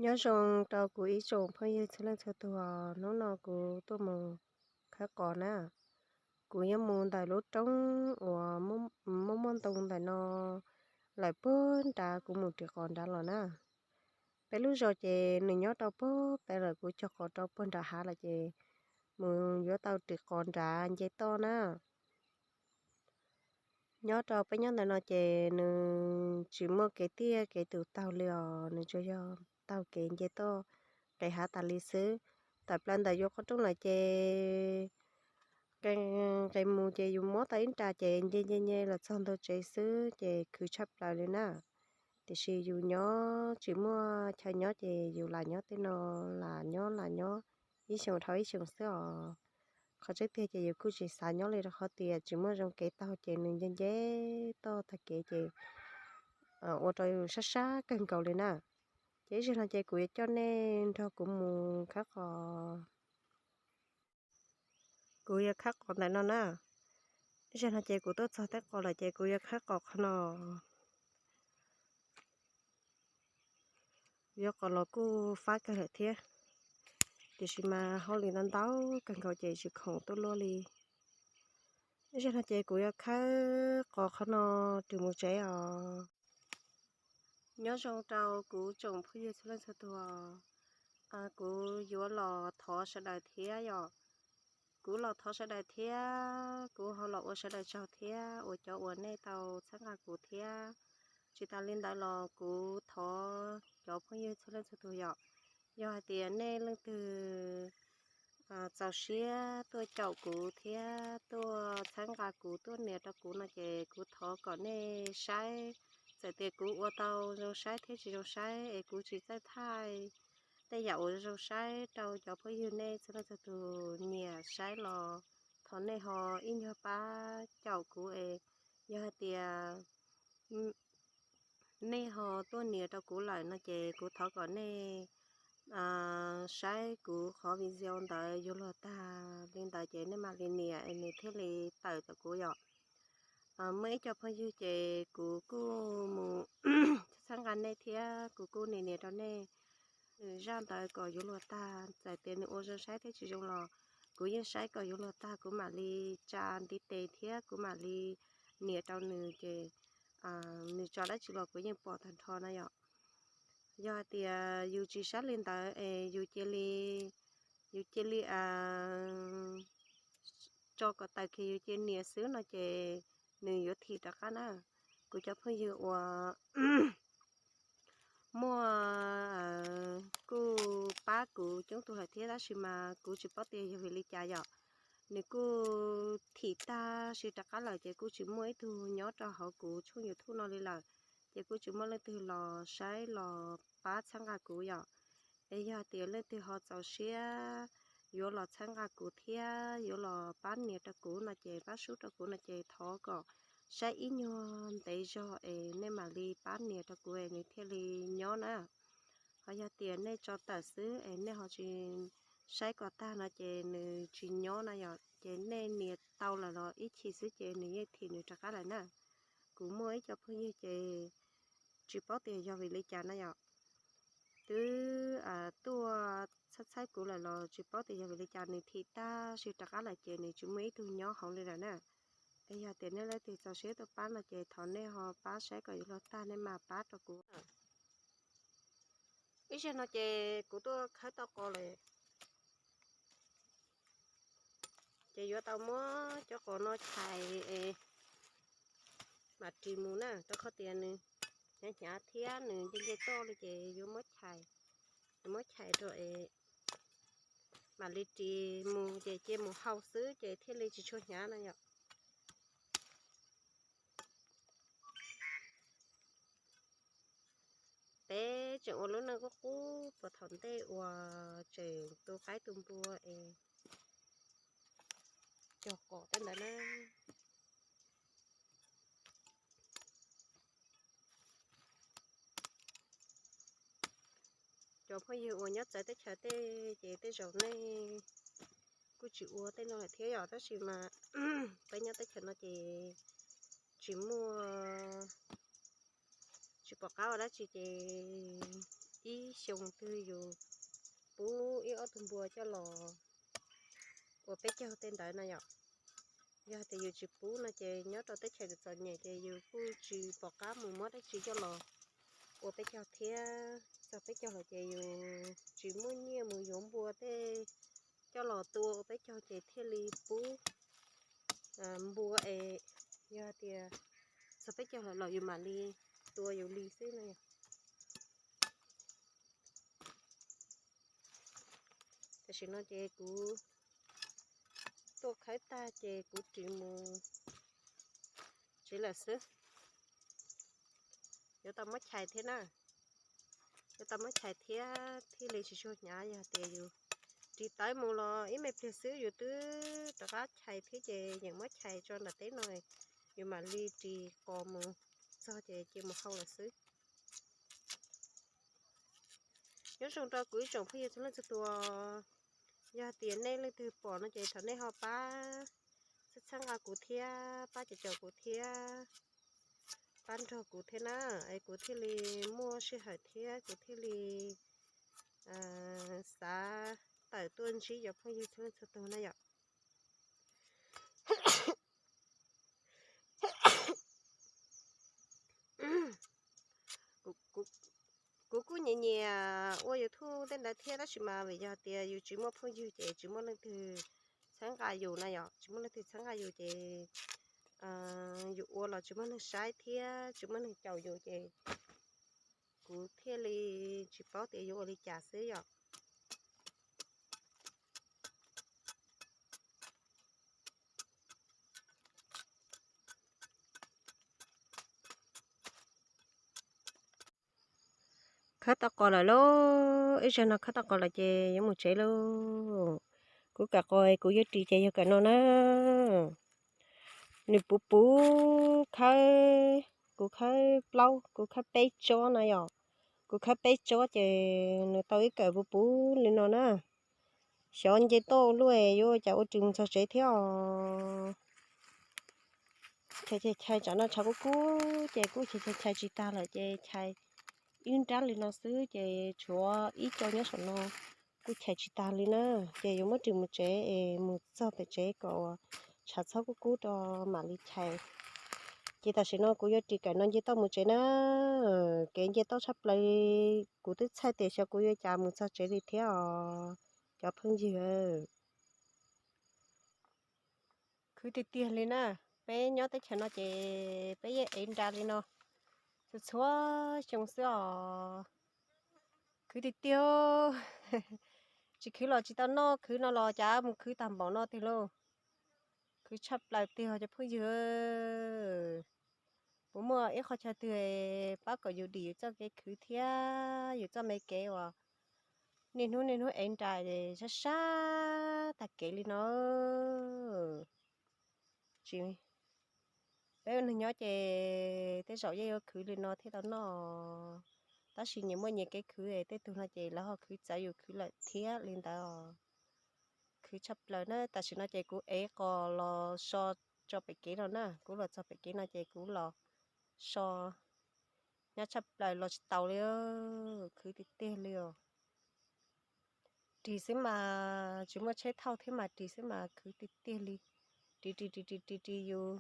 Nyob zoo rau kuv ib tsoom phooj ywg txhua leej txhua tus, hnub no kuv tuaj mus khawb qos na. Kuv yuav mus ntawm lub roob uas muaj muaj ntoo ntawm no lawm puag nrad, kuv mus ris qos nrad los na. Peb lub zos ces nws nyob rau puag pem lawm, kuv cog qos rau puag nram hav lawm ces mus yuav tau ris qos nrad nce toj na. Nyob rau peb nyob ntawm no ces nws tsis muaj kev tiaj kev tus taug li os, nws tsuas yog taug kev nce toj qe hav tas li xwb. Tawm plaws ntawm yus qhov rooj lawm ces nqes mus ces yus muab tau ib nra ces nce nce nce los txog ntug tsev xwb ces khwv tshaj plaws li na. Tiam sis yus nyob tsis muaj chaw nyob ces yus lam nyob tej no, lam nyob lam nyob ib xyoos dhau ib xyoos xwb os. Qhov tseeb tiag ces yus kuj tsis xav nyob li, rau qhov tias tsis muaj zoo kev taug ces nws nce nce toj tag kev ces ua rau yus sab sab kawg nkaus li na. Ces ib zaug no ces kuv yuav coj nej nrog kuv mus khawb qos. Kuv yuav khawb qos ntawm no na. Ib zaug no ces kuv tuaj txog tej qos lawm ces kuv yuav khawb qos qhov no. Yuav qos los kuj fab kawg lawm thiab, tiam sis mas hauj lwm ntau ntau kawg nkaus ces tsis khoom tuaj luaj li. Ib zaug no ces kuv yuav khawb qos qhov no rau mus tsev os. Nyob zoo rau kuv tsoom phooj ywg txhua leej txhua tus, kuv yuav los thov sawv daws thiab yom. Kuv los thov sawv daws thiab, kuv ho los ua sawv daws tsaug thiab uas cov uas nej tau txhawb nqa kuv thiab. Tsis tas li ntawd los kuv thov cov phooj ywg txhua leej txhua tus yom, yog hais tias nej leej twg txaus siab tuaj caum kuv thiab tuaj txhawb nqa kuv, tuaj nias rau kuv no ces kuv thov kom nej saib, txawm tias kuv ua tau zoo saib thiab tsis zoo saib es kuv tsis txawj thaij tej yam uas zoo saib rau cov phooj ywg nej txhua leej txhua tus nyiam saib los thov nej ho ib nyuag pab caum kuv es yog hais tias nej ho tuaj nias rau kuv lawm no ces kuv thov kom nej saib kuv qhov video ntawd yuav luag tag li ntawd ces nej mam li nias es nws thiaj li tawm tom kuv yom. Muaj ib co phooj ywg ces kuv kuj mus txhawb nqa nej thiab kuv kuj nias nias rau nej. Nws zaj ntawd kom yuav luag tag, txawm tias nws ua zoo saib thiab tsis zoo los kuv yeej saib kom yuav luag tag kuv mam li tsa ntiv tes thiab kuv mam li nias rau nws ces nws tso dab tsi los kuv yeej pom tag nrho na yom. Yog hais tias yus tsis saib li ntawd es yus cia li, yus cia li tso kom tawm kiag yus cia nias xwb no ces nws yuav thim rov qab na. Kuv cov phooj ywg uas muaj kuj pab kuv coob tug lawm thiab tab sis mas kuv tsis paub tias yog vim li cas yom. Nws kuj thim tag si rov qab lawm ces kuj tsis muaj ib tug nyob rau hauv kuv tshooj YouTube no li lawm, ces kuj tsis muaj leej twg los saib los pab txhawb nqa kuv yom. Es yog tias leej twg ho txaus siab yuav los txhawb nqa kuv thiab yuav los pab nias rau kuv no ces pab sub rau kuv no ces thov kom saib ib nyuag ntev zog es nej mam li pab nias rau kuv es nws thiaj li nyob na. Ho yog tias nej tso tawm xwb es nej ho tsis saib kom tag no ces nws tsis nyob na yom, ces nej nias tau lawm los ib chim xwb ces nws yeej thim nws rov qab lawm na. Kuv muaj ib co phooj ywg ces tsis paub tias yog vim li cas na yom, twb tuaj txhawb txhawb kuv lawm los tsis paub tias yog vim li cas nws thim tag si rov qab lawm ces nws tsis muaj ib tug nyob hauv li lawm na. Es yog tias nej leej twg txaus siab tuaj pab no ces thov nej ho pab saib kom yuav luag tag nej mam pab rau kuv. Ib zaug no ces kuv tuaj khawb tau qos lawm, ces yuav tau muab cov qos no chais es mam ris mus na, rau qhov tias nws hnyav hnyav thiab nws nce nce toj li ces yuav muab chais, yuav muab chais rau es mam li ris mus ces cia mus hau xwb ces thiaj li tsis tshua hnyav no yom. Peb tseem ua lub neej qub qub puas thaum ntej uas tseem tu qaib tu npua es cog qos tej ntawd na. Cov phooj ywg uas nyob txawv teb chaws tej ces tej zaum nej kuj tsis ua tej no lawm thiab yom, tab sis mas peb nyob teb chaws no ces tsis muaj, tsis pom qab ua dab tsi ces ib xyoo twg yus pub ib ob tug npua coj los ua peb caug tej ntawd na yom. Yog tias yus tsis pub no ces nyob rau teb chaws txom nyem ces yus kuj tsis pom qab mus muab dab tsi coj los ua peb caug thiab. Txog peb caug lawm ces yus tsis muaj nyiaj mus yuav npua tej coj los tua ua peb caug ces thiaj li pub npua es yog tias txog peb caug lawm los yus mam li tua yus li xwb na yom. Tam sim no ces kuv tuaj khawb tag ces kuv ris mus tsev lawm xwb. Yuav tau muab chais thiab na, yuav tau muab chais thiab thiaj li tsis tsuag hnyav. Yog tias yus ris tawv mus los ib me pliag xwb yus twb rov qab chais thiab ces yeem muab chais tso nram teb no, yus mam li ris qos mus txog ces cia mus hau lawm xwb. Nyob zoo rau kuv ib tsoom phooj ywg txhua leej txhua tus, yog tias nej leej twg pom no ces thov nej ho pab txhawb nqa kuv thiab pab caum caum kuv thiab pab nrog kuv thiab na, es kuv thiaj li muaj sij hawm thiab kuv thiaj li xav tawm tuaj ntsib cov phooj ywg txhua leej txhua tus na yom. Kuv kuj nyiam nyiam ua YouTube tej ntawd thiab tab sis mas vim yog tias yus tsis muaj phooj ywg ces tsis muaj leej twg txhawb nqa yus na yom, tsis muaj leej twg txhawb nqa yus ces yus ua los tsis muaj neeg saib thiab tsis muaj neeg caum yus ces kuv thiaj li tsis paub tias yuav ua li cas xwb yom. Khawb tau qos lawm lauj, ib zaug no khawb tau qos lawm ces yuav mus tsev lauj. Kuv kawm qos kuv yuav ris ces yog kawm no na. Nws puv puv khawb, kuv khawb plaub, kuv khawb peb tsob na yom. Kuv khawb peb tsob ces nws tau ib kawm puv puv li no na. Xyov nce toj luaj yuav ua cas ua ris mus txog tsev thiab os. Chais chais chais tsam no tshav kub kub ces kuj chais chais chais tsis tag lawm ces chais ib nrab li no xwb ces tshuav ib co nyob saum no kuj chais tsis tag li na. Ces yuav muab ris mus tsev es mus txog pem tsev kom tshav txhob kub kub rau mam li chais. Ces tam sim no kuv yuav ris kawm no nce toj mus tsev na. Kev nce toj tshaj plaws, kuv twb txhawj tias xyov kuv yuav cas mus txog tsev li thiab os cov phooj ywg. Khwv tiag tiag li na, peb nyob teb chaws no ces peb yeej ev nra li no txhua txhua xyoo xwb os. Khwv tiag tiag, tsis khwv los tsis tau noj, khwv no los cas mus khwv tag npaum no tiag lauj. Khwv tshaj plaws tiag cov phooj ywg. Puas muaj ib qhov chaw twg pab kom yus dim yus txoj kev khwv thiab yus txoj me kev uas niaj hnub niaj hnub ev nra sab sab tag kev li no? Tsis, peb ua neeg nyob ces tej zaum yeej yuav khwv li no thiaj tau noj, tab sis nyias muaj nyias kev khwv, tej tug no ces lawv ho khwv txawv yus khwv lawm thiab li ntawd os. Khwv tshaj plaws na, tam sim no ces kuv ev qos los so tso pem kev no na, kuv los txog pem kev no ces kuv los so, nyab tshaj plaws los tsis taus li, khwv tiag tiag li os. Ris xwb mas tsis muaj tsheb thauj thiab mas ris xwb mas khwv tiag tiag li. Ris ris ris ris ris ris yus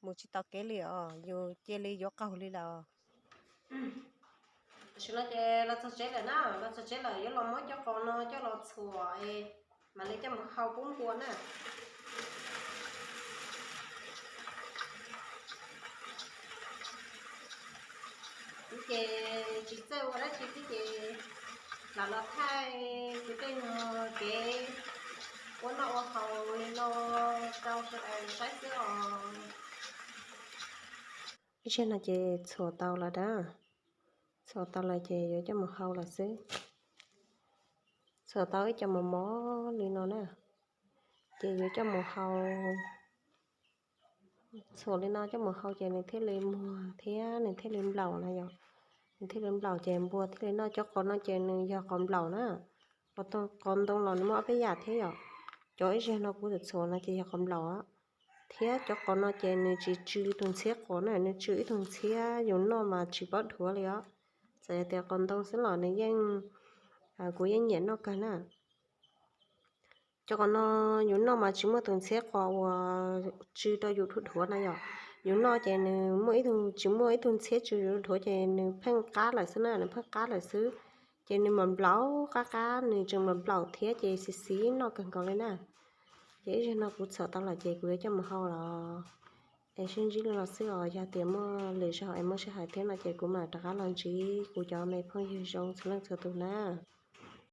mus tsis tau kev li os, yus cia li yuav qaug li lawm. Tam sim no ces los txog tsev lawm na, los txog tsev lawm yuav los muab cov qos no coj los txhuam mam li coj mus hau pub npua na. Kuv ces tsis txawj ua dab tsi thiab ces lam los thaij kuv tej nyuag kev ua noj ua haus li no rau sawv daws saib xwb os. Ib zaug no ces txhuam tau lawm dab, txhuam tau lawm ces yuav coj mus hau lawm xwb. Txhuam tau ib co mos mos li no na, ces yuav coj mus hau. Txhuam li no coj mus hau ces nws thiaj li muag thiab nws thiaj li nplaum na yom. Nws thiaj li nplaum ces npua thiaj li noj. Cov qos no ces nws yog qos nplaum na, qos ntoo los nws muaj ob peb yam thiab yom. Cov ib zaug no kuv txhuam no ces yog qos nplaum, thiab cov qos no ces nws tsis tsw tus ntxhiab qos na, nws tsw ib tug ntxhiab yus noj mas tsis paub dhuav li os. Txawm yog tias qos ntoo xwb los nws yeej, kuv yeej nyiam noj kawg na. Cov qos no yus noj mas tsis muaj tus ntxhiab qos uas tsw rau yus dhuav dhuav na yom. Yus noj ces nws muaj ib tug, tsis muaj ib tug ntxhiab tsw yus dhuav dhuav ces nws pheej qab lawm xwb na, nws pheej qab lawm xwb. Ces nws mam nplaum qab qab, nws tseem mam nplaum thiab ces xis xis noj kawg nkaus li na. Ces ib zaug no kuv txhom tau lawm ces kuv yuav coj mus hau los es sib ntsib li no xwb os. Yog tias muaj lwm zaus es muaj sij hawm thiab no ces kuv mam rov qab los ntsib kuv cov me phooj ywg zoo txhua leej txhua tus na.